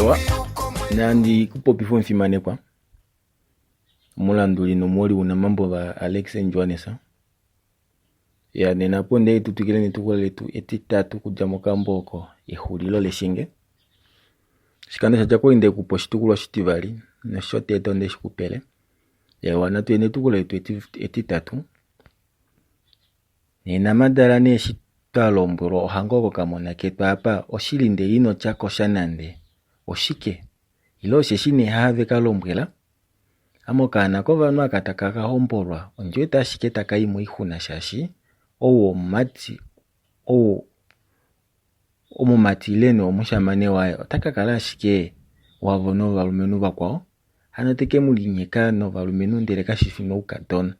Ewa, nandi ku popife omufimanekwa, omulanduli nomuholi wunamambo va Alex Johannes. Ya nena po ndee tu twikile netukulwa letu etitatu kudja mokambo oko Exulilo leshenge. Oshikando sha dja ko nde ku pa oshitukulwa oshitivali noshotete onde shi ku pele. Ewa, natu ye netukulwa letu etitatu. Nena madala nee eshi twa lombwelwa ohango kokamona ketu apa oshili ndele ino tya ko sha nande oshike ile osheshi nee have ka lombwela? Ame okaana kovanhu aka taka ka hombolwa ondi wete ashike taka i moixuna shaashi ou omumati ou omumati ile nee omushamane waye ota ka kala ashike wavo novalumenhu vakwao hano teke mu linyeka novalumenhu ndele kashifi noukadona.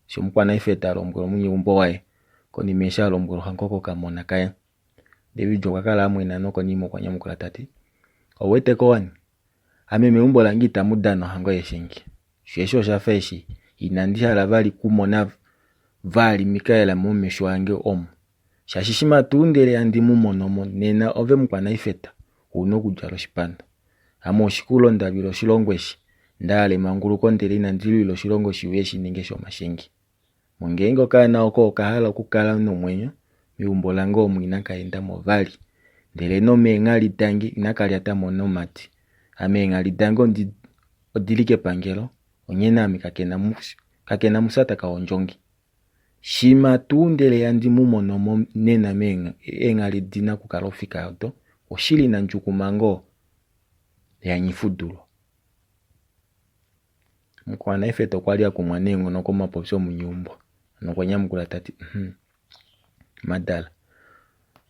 Osho Mukwanaife ta lombwele omunyeumbo waye konima eshi a lombwela ohango kokamona kaye. David okwa kala a mwena nokonima okwa nyamukula ta ti, Ou wete ko wani? Ame meumbo lange itamu dana ohango yeshenge. Sho eshi osha fa eshi inandi hala vali kumona vali Mikael momesho ange omu. Shaashi shima tuu ndele handi mu mono mo, nena ove Mukwanaifeta ou na okudjala oshipando. Ame oshikulo nda lwila oshilongo eshi, nda hala emanguluko ndele inandi lwila oshilongo shi uye shi ninge shomashenge. Mo ngeenge okaana oko oka hala okukala nomwenyo, meumbo lange omu inaka enda mo vali. Ndele nomeenghali dange inaka lyata mo nomati. Ame eenghali dange odi li kepangelo, onghene ame kake na musata ka hondjonge. Shimha tuu ndele handi mu mono mo nena eenghali di na okukala ofika odo, oshili nandjukuma ngoo yanyifudulwa. Mukwaanaifeta okwa li a kumwa neenghono komapopyo omunyeumbo nokwa nyamukula ta ti, Hum, madala,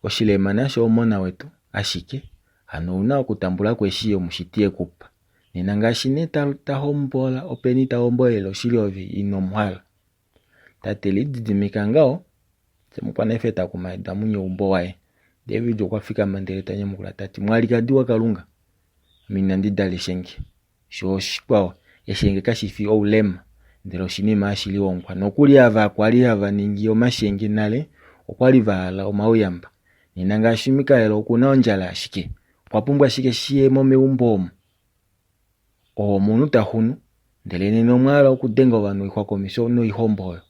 oshilema nasho omona wetu, ashike hano ou na okutambula ko eshi Omushiti e ku pa. Nena ngaashi nee ta, ta hombola, openi ta hombolele oshili ove ino mu hala? Tate lididimika ngaho, se Mukwaanaifeta a kumaida munyeumbo waye. David okwa fikama ndele ta nyamukula ta ti, Mwalikadi waKalunga, ame inandi dala eshenge. Sho oshikwao, eshenge kashi fi oulema, ndele oshinima hashi lihongwa. Nokuli ava kwa li hava ningi omashenge nale okwa li va hala omauyamba. Nena ngaashi Mikael oku na ondjala ashike, okwa pumbwa ashike shi ye mo meumbo omu. Oo omunhu ta xunu, ndele nena omwa hala okudenga ovanhu oixwa komesho noihombo oyo.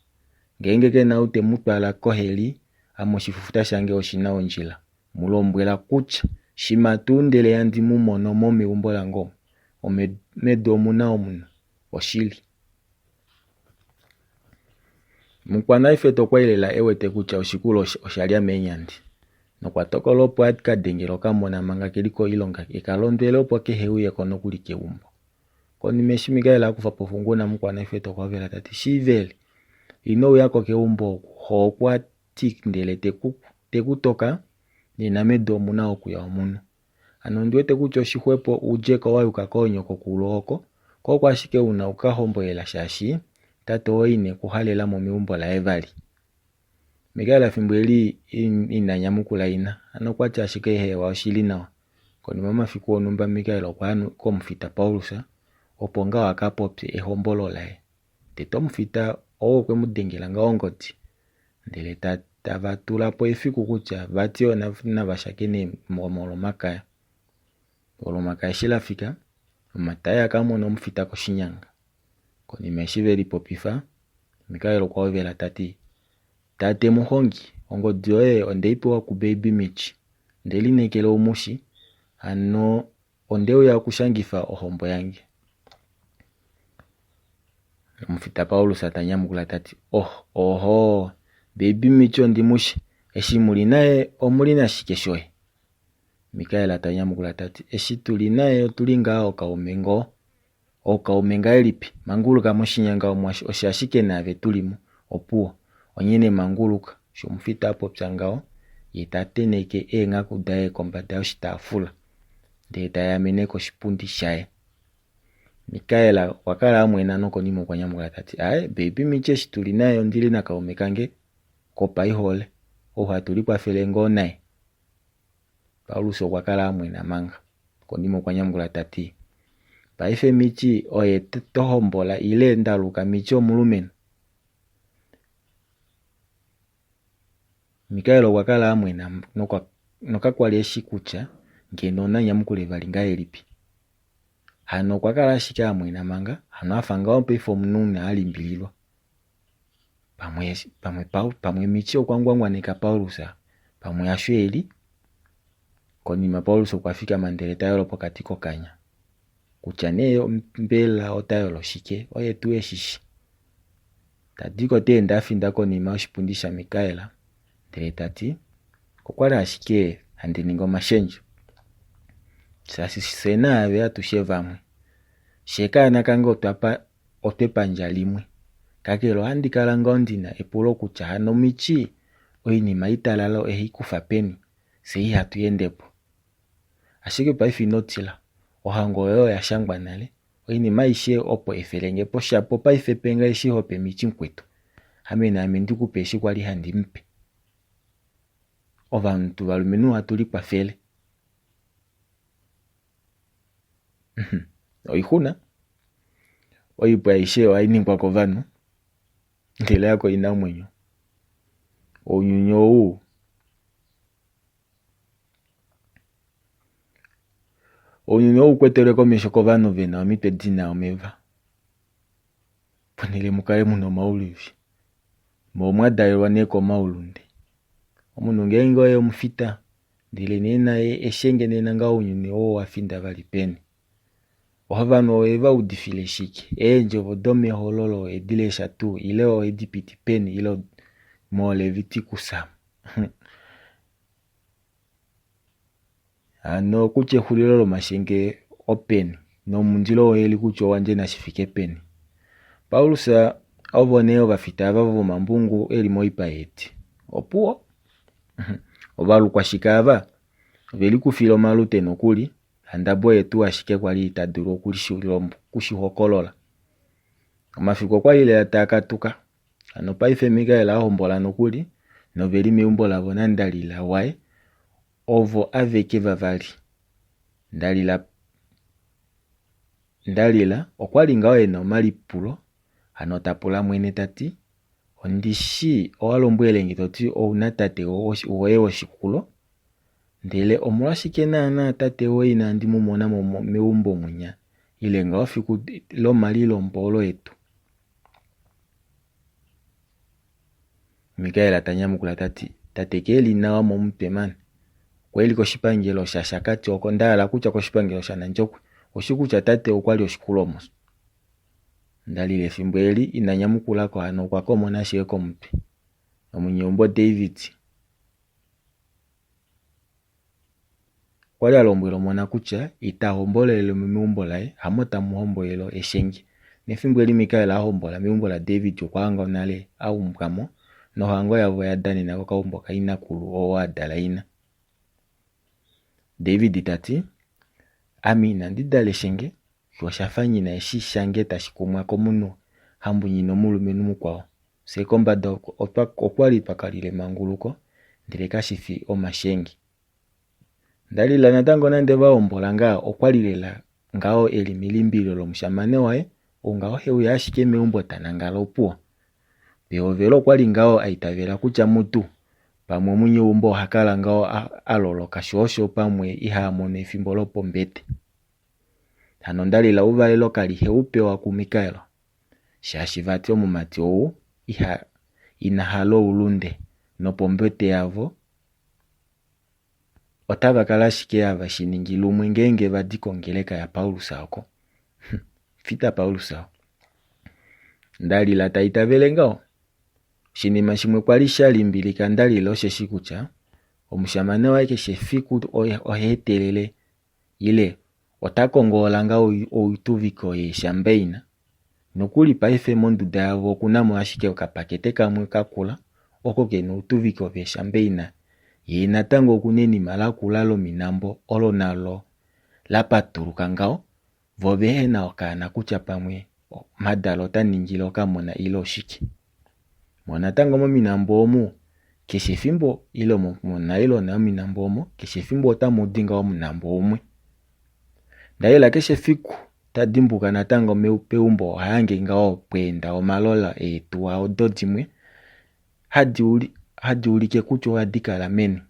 Ngeenge ke na ou te mu twala koheli, ame oshifufuta shange oshi na ondjila. Mu lombwela kutya, Shimha tuu ndele handi mu mono mo meumbo lange omu, medu omu na omunhu. Oshili. Mukwanaifeta okwa li lela e wete kutya oshikulo osha lya meenyandi, nokwa tokola opo a ka dengele okamona manga ke li koilonga e ka londwele opo kehe uye ko nokuli keumbo. Konima eshi Mikael a kufa po ofunguna Mukwanaifeta okwa vela ta ti, Shiveli, ino uya ko keumbo oku, xo okwa ti ndele te ku, te ku toka, nena medu omu na okuya omunhu. Hano ondi wete kutya oshixwepo u dje ko wa yuka koonyokokulu oko, ko oko ashike u na oku ka hombolela shaashi tate woye ine ku halela mo meumbo laye vali. Mikael fimbo eli ina nyamukula ina, hano okwa ti ashike hewa oshi li nawa. Konima yomafiku onhumba Mikael okwa ya komufita Paulus opo ngaho a ka popye ehombolo laye. Tete omufita ou okwe mu dengela ngaho ongodi ndele tava tula po efiku kutya vati nava shakene mOlomakaya. Olomakaya eshi la fika, Matayi a ka mona omufita koshinyanga. Konima eshi ve lipopifa, Mikael okwa hovela ta ti, Tate muhongi, ongodi yoye onde i pewa kuBaby Mitch. Onde lineekela ou mu shi, hano Onde uya okushangifa ohombo yange. Omufita Paulus ta nyamukula ta ti, Oh, ohoo, Baby Mitch ondi mu shi. Eshi mu li naye omu li nashike shoye? Mikael ta nyamukula ta ti, Eshi tu li naye otu li ngaa ookaume ngoo. Ookaume ngahelipi? Manguluka moshinyanga omu osho ashike naave tu li mo. Opuwo. Onghene manguluka, osho omufita a popya ngaho, ye ta tenheke eenghaku daye kombada yoshitaafula, ndele ta yaamene koshipundi shaye. Mikael okwa kala a mwena nokonima okwa nyamukula ta ti, Aaye, baby Mitch eshi tu li naye ondi li nakaume kange kopaihole, ou hatu likwafele ngoo naye. Paulus okwa kala a mwena manga. Konima okwa nyamukula ta ti, Paife Michi oye to hombola ile nda luka Michi omulumenhu? Mikael okwa kala a mwena nokakwa li e shi kutya Ngeno ona nyamukule vali ngahelipi? Hano okwa kala ashike a mwena manga, hano a fa ngaho paife omunhu na a limbililwa. Pamwe, pamwe, pamwe Michi okwa ngwangwaneka Paulus, pamwe hasho e li. Konima Paulus okwa fikama ndele ta yolo pokati kokanya. Kutya nee mbela ota yolo shike, oye tuu e shi shi. Ta di ko ta ende a finda konima yoshipundi shaMikael, ndele ta ti, Okwa li ashike handi ningi omashendjo. Shaashi fye naave atushe vamwe. Fye kaana kange otwa pa otwepandja limwe. Kakele ohandi kala ngoo ndi na epulo kutya hano Michi oinima italala ohe i kufa peni, fye ihatu ende po. Ashike paife ino tila, ohango yoye oya shangwa nale, oinima aishe opo efele nge po shapo paife pe nge eshi ho pe Michi mukwetu, ame naame ndi ku pe eshi kwali handi mu pe. Ovanhu valumenhu ohatu likwafele. Oixuna. Oipwa aishe ohai ningwa kovanhu ndele hakoinamwenyo. Ounyuni ou Ounyuni ou kwetelwe komesho kovanhu ve na omitwe di na omeva. Ponhele mu kale mu na omaulivi. Mo omwa dalelwa nee komaulunde. Omunhu ngeenge oye omufita ndele nee naye eshenge nena ngaho ounyuni oo owa finda vali peni? Ovanhu owe va udifile shike? Eendjovo domehololo owe di lesha tuu ile owe di piti peni ile moLevitikus? Hano kutya exulilo lomashenge openi, nomundilo woheli kutya owa ndjena shi fike peni. Paulus ovo nee ovafita ava vomambungu e li moipa yeedi. Opuwo. Ovalukwa shike ava? Ove likufila omalute nokuli, handabo oye tuu ashike kwali ita dulu oku shi hokolola. Omafiku okwa li lela taa katuka. Hano paife Mikael a hombola nokuli, nove li meumbo lavo naNdalila waye, ovo aveke vavali. Ndalila Ndalila okwa li ngaho e na omalipulo, hano ta pula mwene ta ti, Ondi shii owa lombwele nge to ti ou na tate woye woshikulo, ndele omolwashike naanaa tate woye inandi mu mona mo meumbo mwinya, ile ngaho fiku lomalilombolo etu? Mikael ta nyamukula ta ti, Tate ke li nawa momutwe mani. Okwa li koshipangelo shaShakati oko, nda hala kutya koshipangelo shaNandjokwe. Oushi kutya tate okwa li oshikulo mos. Ndalila efimbo eli ina nyamukula ko hano okwa komona ashike komutwe. Omunyeumbo David okwa li a lombwela omona kutya ita hombolele mo meumbo laye, hamo tamu hombolele eshenge. Nefimbo eli Mikael a hombola meumbo laDavid okwa hangwa nale a umbwa mo, nohango yavo oya danena kokaumbo kainakulu oo a dala ina. David ta ti, Ame inandi dala eshenge, sho osha fa nyina eshi shange tashi kumwa komunhu hambunyina omulumenhu mukwao. Fye kombada okwali twa kalila emanguluko ndele kashi fi omashenge. Ndalila natango nande va hombola ngaa okwali lela ngaho eli melimbililo lomushamane waye ou ngaho he uya ashike meumbo ta nangala opuwo. Pehovelo okwali ngaho a itavela kutya mutu pamwe omunyeumbo oha kala ngaho a loloka sho osho pamwe iha mono efimbo lopombete. Hano Ndalila ouvalelo kali he u pewa kuMikael shaashi vati omumati ou iha ina hala oulunde nopombete yavo Otava kala ashike hava shi ningi lumwe ngeenge va di kongeleka yaPaulus oko. Fita Paulus oo. Ndalila ta itavele ngaho. Oshinima shimwe kwa li sha limbilika Ndalila osheshi kutya omushamane waye keshe efiku oha etelele ile ota kongoola ngaa oituviko yeeshambeina. Nokuli paife monduda yavo oku na mo ashike okapakete kamwe kakula oko ke na outuviko veeshambeina, yee natango oku na enima lakula lominambo olo nalo la patuluka ngaho, vo vehe na okaana kutya pamwe Madala ota ningile okamona ile oshike. Mo natango mominambo omu keshe efimbo ile monailona yominambo omo keshe efimbo otamu di ngaho omunambo umwe. Ndayela keshe efiku ta dimbuka natango peumbo oha hange ngaho pwa enda omalola eetuwa odo dimwe hadi ulike kutya ohadi kala meni.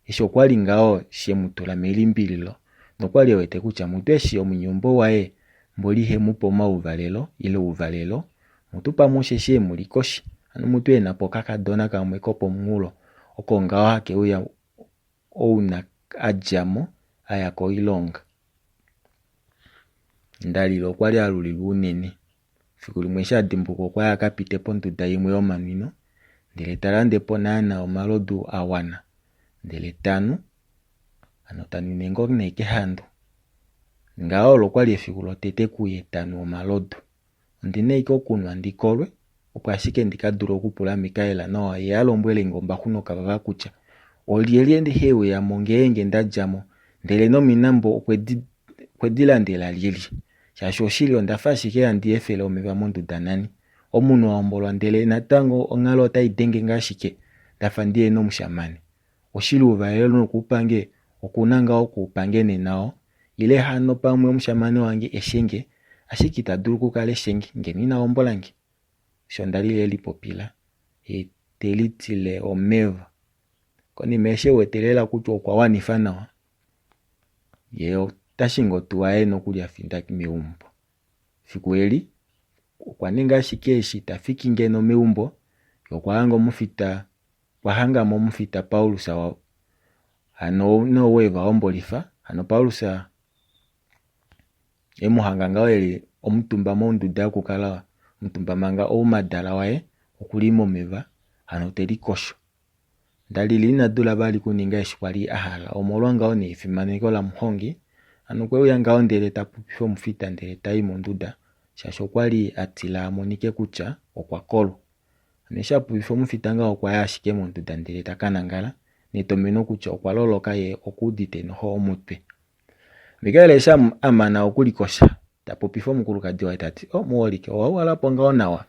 Eshi okwa li ngaho she mu tula melimbililo nokwali e wete kutya mutu eshi omunyeumbo waye mboli ihe mu pe omauvalelo ile ouvalelo, mutu pamwe osheshi e mu li koshi, hano mutu e na po okakadona kamwe kopomunghulo oko ngaho hake uya ouna a dja mo a ya koilonga. Ndalila okwa li a lulilwa unene. Fiku limwe eshi a dimbuka okwa ya a ka pite ponduda imwe yomanwino ndele ta lande po naana omalodu a wana ndele ta nu, hano ta nwine ngoo nee kehandu. Ngaho olo okwali efiku lotete kuye ta nu omalodu. Ondi na ashike okunwa ndi kolwe opo ashike ndi ka dule okupula Mikael nawa ye a lombwele nge ombaxu nokavava kutya olyelye he uya mo ngeenge nda dja mo ndele nominambo okwe di okwe di landela lyelye shaashi oshili onda fa ashike handi efele omeva monduda nani. Omunhu a hombolwa ndele natango onghalo otai denge nge ashike nda fa ndihena omushamane. Oshili ouvalelo nokuupange okuna ngaa okuupange nena oo Ile hano pamwe omushamane wange eshenge, ashike ita dulu okukala eshenge ngeno ina hombola nge. Osho nda li le lipopila, ye te litile omeva. Konima eshi e wete lela kutya okwa wanifa nawa, ye ota shingi otuwa yaye nokuli a finda meumbo. Fiku eli, okwa ninga ashike eshi ta fiki ngeno meumbo, ye okwa hanga omufita, okwa hanga mo omufita Paulus Hano nou e va hombolifa. Hano Paulus e mu hanga ngaho e li omutumba monduda yokukala omutumba manga oumadala waye oku li momeva, hano te likosho. Ndalili ina dula vali kuninga eshi kwa li a hala omolwa ngaho nee efimaneko lamuhongi. Hano okwe uya ngaho ndele ta popifa omufita ndele ta i monduda shaashi okwa li a tila a monike kutya okwa kolwa. Hano eshi a popifa omufita ngaho okwa ya ashike monduda ndele ta ka nangala netomheno kutya okwa loloka ye okuudite noho omutwe. Mikael eshi a mana okulikosha, ta popifa omukulukadi waye ta ti, O, muholike, owa uhala po ngaho nawa?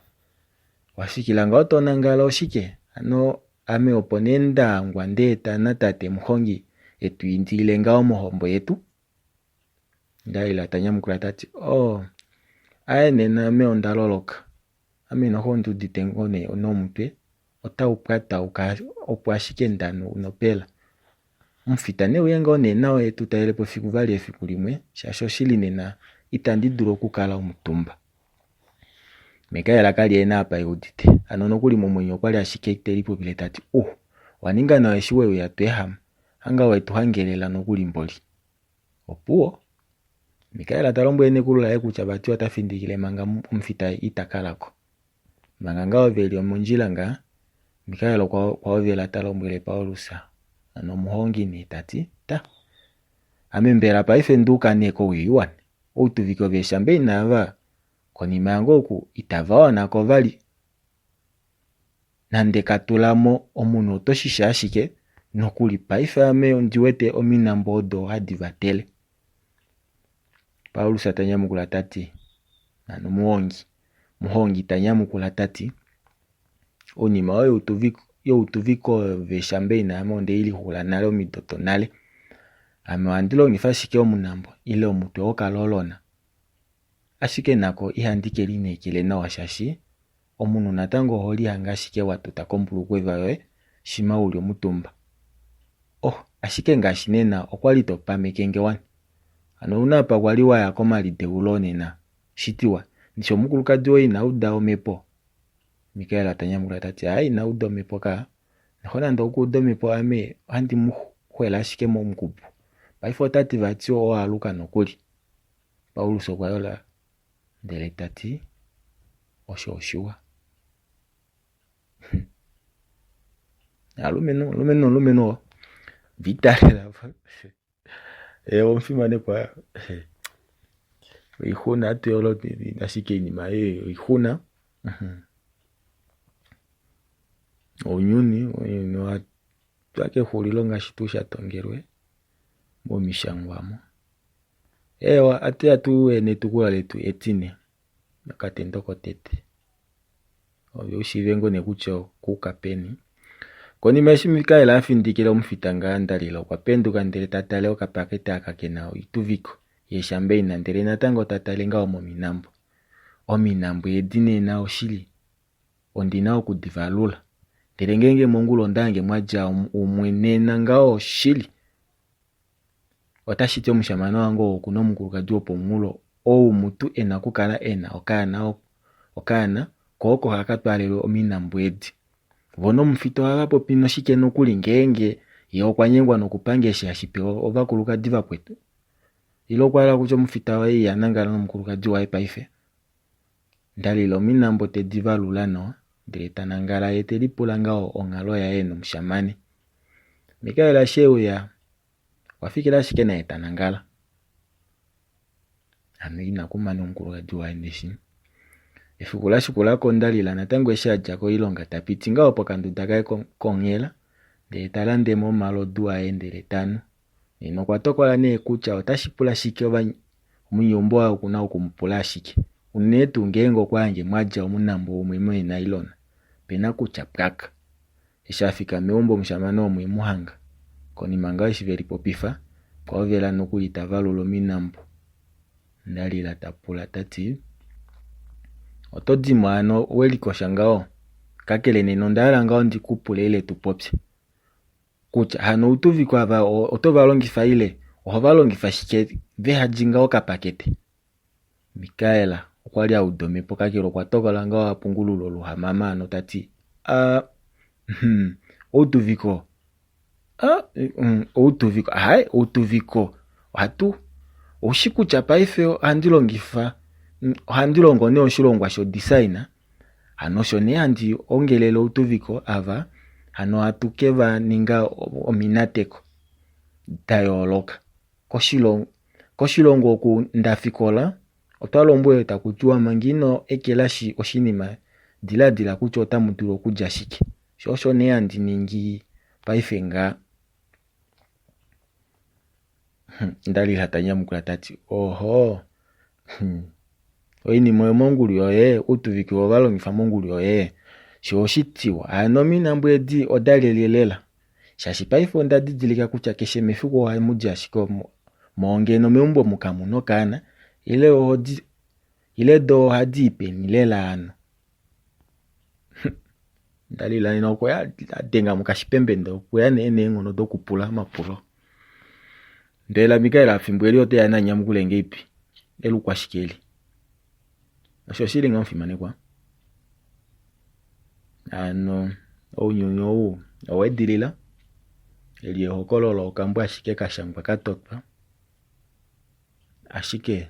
Wa fikila ngaho to nangala oshike? Hano ame opo nee nda hangwa nda eta natate muhongi e tu indilile ngaho mohombo yetu? Ndaila ta nyamukula ta ti, O, aye nena ame onda loloka. Ame noho ondi udite ngoo nee nomutwe otau pwatauka opo ashike nda nu nopela. Omufita ne uye ngoo nee nawa e tu talele po fiku vali efiku limwe, shaashi oshili nena itandi dulu okukala omutumba. Mikael ka li e na apa e udite. Hano nokuli momwenyo okwa li ashike te lipopile ta ti, Uh, owa ninga nawa eshi we uya to ehama. Hanga we tu hangelela nokuli mboli. Opuwo. Mikael ta lombwele nekulu laye kutya vati ota findikile manga omufita ita kala ko. Manga ngaho ve li mondjila ngaa, Mikael okwa hovela ta lombwele Paulus, hano omuhongi nee, ta ti, Ta, ame mbela paife nda uka nee kowii wani? Outuviko veeshambeina ava, konima yange oku itava wana ko vali. Nande ka tula mo omunhu oto shisha ashike, nokuli paife ame ondi wete ominambo odo hadi vatele. Paulus ta nyamukula ta ti, Hano muhongi, muhongi ta nyamukula ta ti, Oinima oyo youtuviko veeshambeina ame onde i lixula nale omido donale. Ame ohandi longifa ashike omunambo ile omutwe wokalolona. Ashike nako ihandi ke lineekele nawa shaashi omunhu natango oho lihange ashike wa tuta kombulukweva yoye shimha u li omutumba. Oh, ashike ngaashi nena okwa li to pameke nge wani. Hano ouna apa kwa li wa ya komalideulo nena? Shitiwa, ndishi omukulukadi woye ina uda omhepo? Mikael ta nyamukula ta ti, Aaye ina uda omhepo kaa. Noho nande okuuda omhepo ame ohandi mu xwele ashike momukubu. Paife ota ti vati owa aluka nokuli. Paulus okwa yola ndele ta ti, Osho oshiwa. Alumenhu, alumenhu, alumenhu oo. Vitalela. Ewa omufimanekwa. Oixuna atu yolo ashike oinima ei oixuna. Ounyuni, ounyuni owa twa kexulilo ngaashi tuu sha tongelwe momishangwa mo. Ewa, atu ya tu netukulwa letu etine, nokatendo kotete. Ove u shiive ngoo nee kutya okuuka peni. Konima eshi Mikael a findikila omufita ngaa Ndalila okwa penduka ndele ta tale okapakete aka ke na oituviko yeeshambeina ndele natango ta tale ngaho mominambo. Ominambo edi nena oshili ondi na oku di valula. Ndele ngeenge mongulu onda hange mwa dja umwe nena ngaho oshili otashi ti omushamane wange ou oku na omukulukadi wopomunghulo ou mutu e na okukala e na okaana okaana ko oko haka twaalelwe ominambo edi. Vo nomufita ohava popi noshike nokuli ngeenge ye okwa nyengwa nokupange eshi hashi pewa ovakulukadi vakwetu? Ile okwa hala kutya omufita waye iha nangala nomukulukadi waye paife? Ndalila ominambo te di valula nawa, ndele ta nangala ye te lipula ngaho onghalo yaye nomushamane. Mikael eshi e uya, okwa fikila ashike naye ta nangala. Hano ina kumana omukulukadi waye ndishi. Efiku la shikula ko Ndalila natango eshi a dja koilonga ta piti ngaho pokanduda kaye konghela, ndele ta lande mo omalodu aye ndele ta nu. Nena okwa tokola nee kutya otashi pula shike omunyeumbo waye oku na oku mu pula ashike, unene tuu ngeenge okwa hange mwa dja omunambo umwe meenailona. Pe na kutya pwaka. Eshi a fika meumbo omushamane omwe mu hanga. Konima ngaho eshi ve lipopifa, okwa hovela nokuli ta valula ominambo. Ndalila ta pula ta ti, Oto di mo hano we likosha ngaho? Kakele nena onda hala ngaho ndi ku pule ile tu popye. Kutya hano outuviko ava oto va longifa ile oho va longifa shike veha li ngaho okapakete? Mikael okwa li a uda omhepo kakele okwa tokola ngaho a pungulule oluhamama hano ta ti, A, hmm, outuviko, a, hmm, outuviko, ahaye, outuviko, ohatu, oushi kutya paife ohandi longifa, ohandi longo nee oshilongwa shodesign, Hano osho nee handi ongelele outuviko ava, hano hatu ke va ninga ominateko da yooloka. Koshilongo, koshilongo oku nda fikola, otwa lombwelwe taku tiwa manga ino ekelashi oshinima, diladila kutya otamu dulu okulya shike. Sho osho nee handi ningi paife ngaa. Ndalila ta nyamukula ta ti, Oho, oinima oyo mongulu yoye, uutuviki owe va longifa mongulu yoye, sho oshitiwa. Hano ominambo edi oda lyelye lela? Shaashi paife onda didilika kutya keshe mefiku ohamu di ashike moo ngeno meumbo omu kamu na okaana, ile ohodi, ile do ohadi i peni lela hano? Ndalila nena okwe ya a denga mo kashipembe ndele okwe ya nee neenghono dokupula omapulo. Ndele Mikael fimbo eli ote ya na nyamukule ngeipi? Elukwashike eli? Osho oshili ngoo omufimanekwa? Hano ounyuni ou owedilila. Eli ehokololo okambo ashike ka shangwa ka totwa. Ashike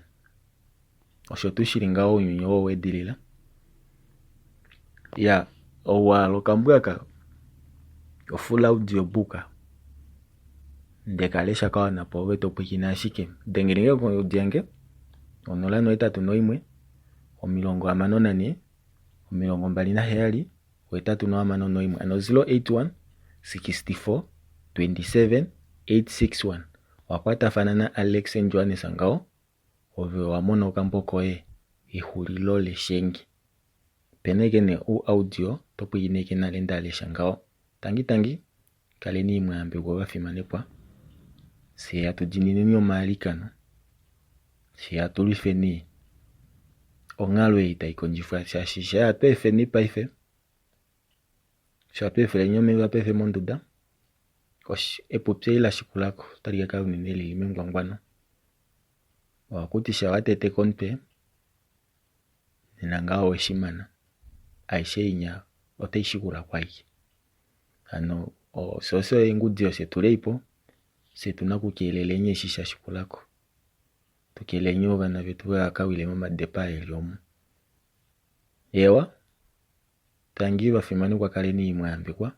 osho tuu shili ngaho ounyuni oo wedilila. Ya ouwa lokambwa aka ofull audio book ndeka lesha ka wana po ove to pwilikine ashike. Dengele nge kongodi yange 081 64 27 861 ano 081 64 27 861 Owa kwatafana na Alex and Johannes ngaho, ove owa mona okambo koye Exulilo leshenge. Opena ashike nee ouaudio to pwilikine ashike nale nda lesha ngaho. Tangi tangi, kaleni mwa yambekwa ovafimanekwa. Fye hatu diinineni omailikano, fye hatu lwifeni onghalo ei tai kondjifwa shaashi sha hatu efeni paife, sha hatu efeleni omeva paife monduda, Epupi eli la shikula ko otali ka kala unene li li mengwangwano. Ohaku ti sha wa tete komutwe, nena ngaho owe shi mana. Aishe inya otai shikula ko aike. Hano fye osho eengudi osho tu lei po, fye tu na okukeeleleni eshi sha shikula ko. Tu keeleleni ovana vetu vaha ka wile momadepa eli omu. Eewa, tangi vafimanekwa kaleni mwa yambekwa.